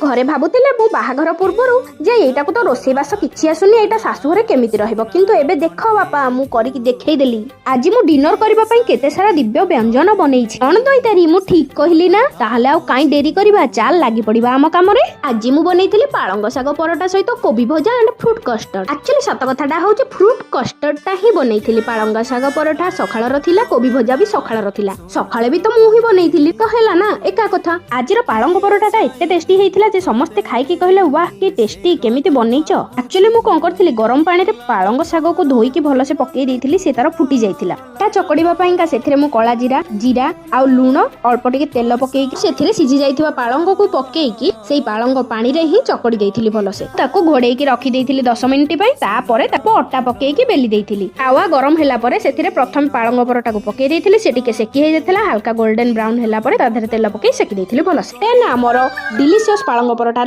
ଘରେ ଭାବୁଥିଲେ ମୁଁ ବାହାଘର ପୂର୍ବରୁ ଯେ ଏଇଟାକୁ ତ ରୋଷେଇବାସ କିଛି ଆସୁନି, ଏଇଟା ଶାଶୁଘରେ କେମିତି ରହିବ। କିନ୍ତୁ ଏବେ ଦେଖ ବାପା, ମୁଁ କରିକି ଦେଖେଇଦେଲି। ଆଜି ମୁଁ ଡିନର କରିବା ପାଇଁ କେତେ ସାରା ଦିବ୍ୟ ବ୍ୟଞ୍ଜନ ବନେଇଛି। କଣ ଦଇତାରୀ, ମୁଁ ଠିକ କହିଲି ନା? ତାହେଲେ ଆଉ କାଇଁ ଡେରି କରିବା, ଚାଲ ଲାଗି ପଡିବା ଆମ କାମରେ। ଆଜି ମୁଁ ବନେଇଥିଲି ପାଳଙ୍ଗ ଶାଗ ପରଟା ସହିତ କୋବି ଭଜା ଆଣ୍ଡ ଫ୍ରୁଟ କଷ୍ଟର୍ଡ। ଆକ୍ଚୁଆଲି ସତ କଥାଟା ହଉଛି, ଫ୍ରୁଟ କଷ୍ଟର୍ଡ ଟା ହିଁ ବନେଇଥିଲି। ପାଳଙ୍ଗ ଶାଗ ପରଠା ସକାଳର ଥିଲା, କୋବି ଭଜା ବି ସକାଳର ଥିଲା। ସକାଳେ ବି ତ ମୁଁ ହିଁ ବନେଇଥିଲି, ତ ହେଲା ନା ଏକା କଥା। ଆଜିର ପାଳଙ୍ଗ ପରଟାଟା ଏତେ ଟେଷ୍ଟି ହେଇଥିଲା ଯେ ସମସ୍ତେ ଖାଇକି କହିଲେ, "ୱାହ, କି ଟେଷ୍ଟି, କେମିତି ବନେଇଛ?" ଆକ୍ଚୁଆଲି ମୁଁ କଣ କରିଥିଲି, ଗରମ ପାଣିରେ ପାଳଙ୍ଗ ଶାଗକୁ ଧୋଇକି ଭଲସେ ପକେଇ ଦେଇଥିଲି, ସେ ତାର ଫୁଟି ଯାଇଥିଲା। ତା ଚକଡ଼ିବା ପାଇଁକା ସେଥିରେ ମୁଁ କଳା ଜିରା, ଜିରା ଆଉ ଲୁଣ, ଅଳ୍ପ ଟିକେ ତେଲ ପକେଇକି ସେଥିରେ ସିଝି ଯାଇଥିବା ପାଳଙ୍ଗକୁ ପକେଇକି ସେଇ ପାଳଙ୍ଗ ପାଣିରେ ହିଁ ଚକଡ଼ି ଦେଇଥିଲି ଭଲସେ। ତାକୁ ଘୋଡେଇକି ରଖିଦେଇଥିଲି 10 ମିନିଟ ପାଇଁ। ତାପରେ ତାକୁ ଅଟା ପକେଇକି ବେଲି ଦେଇଥିଲି। ତାୱା ଗରମ ହେଲା ପରେ ସେଥିରେ ପ୍ରଥମେ ପାଳଙ୍ଗ ପରଟାକୁ ପକେଇ ଦେଇଥିଲି। ସେ ଟିକେ ସେକି ହେଇଯାଇଥିଲା। ହାଲକା ଗୋଲ୍ଡେନ ବ୍ରାଉନ ହେଲା ପରେ ତା ଦେହରେ ତେଲ ପକେଇ ସେକି ଦେଇଥିଲି ଭଲସେ। ଦେନ୍ ଆମର ଡିଲିସିୟସ୍ ପାଳଙ୍ଗ ପରଟା।